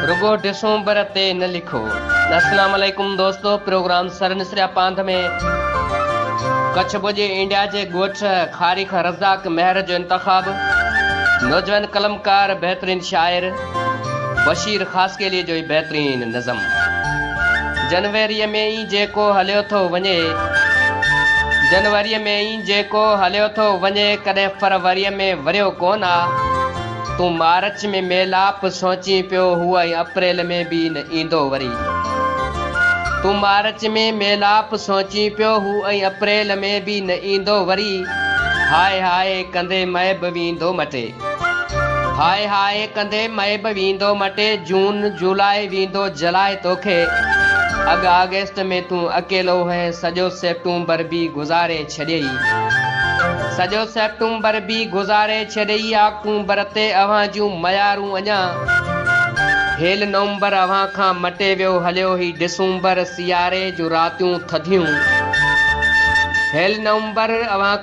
رڳو ڊسمبر تي نه لکو. اسلام عليڪم دوستو پروگرام سر نسريا پانڌ ۾ ڪڇ ڀڄ انڊيا جي ڳوٺ کاري کان رزاق مهر جو انتخاب نوجوان قلمڪار بهترين شاعر بشير خاصخيلي جو هي بهترين نظم جنوريء ۾ ئي جيڪو هليو ٿو وڃي جنوريء ۾ ئي جيڪو هليو ٿو وڃي ڪڏهن فروريء ۾ وريو ڪونه آ. تون مارچ ۾ ميلاپ سوچين پيو هو ۽ اپريل ۾ به نه ايندو وري. تون مارچ ۾ ميلاپ سوچين پيو هو ۽ اپريل ۾ به نه ايندو وري. هاء هاء ڪندي مئي به ويندو مٽي. هاء هاء ڪندي مئي به ويندو مٽي. جون جولاء ويندو جلائي توکي. اڳ آگسٽ ۾ تون اڪيلو هئين سڄو سيپٽمبر به گذاري ڇڏيئي. سڄو سيپٽمبر به گذاري ڇڏيئي. آڪٽومبر تي اوهان جون ميارون اڃا. هيل نومبر اوهان کان مٽي ويو هليو هي ڊسمبر سياري جون راتيون ٿڌيون. هيل نومبر اوهان.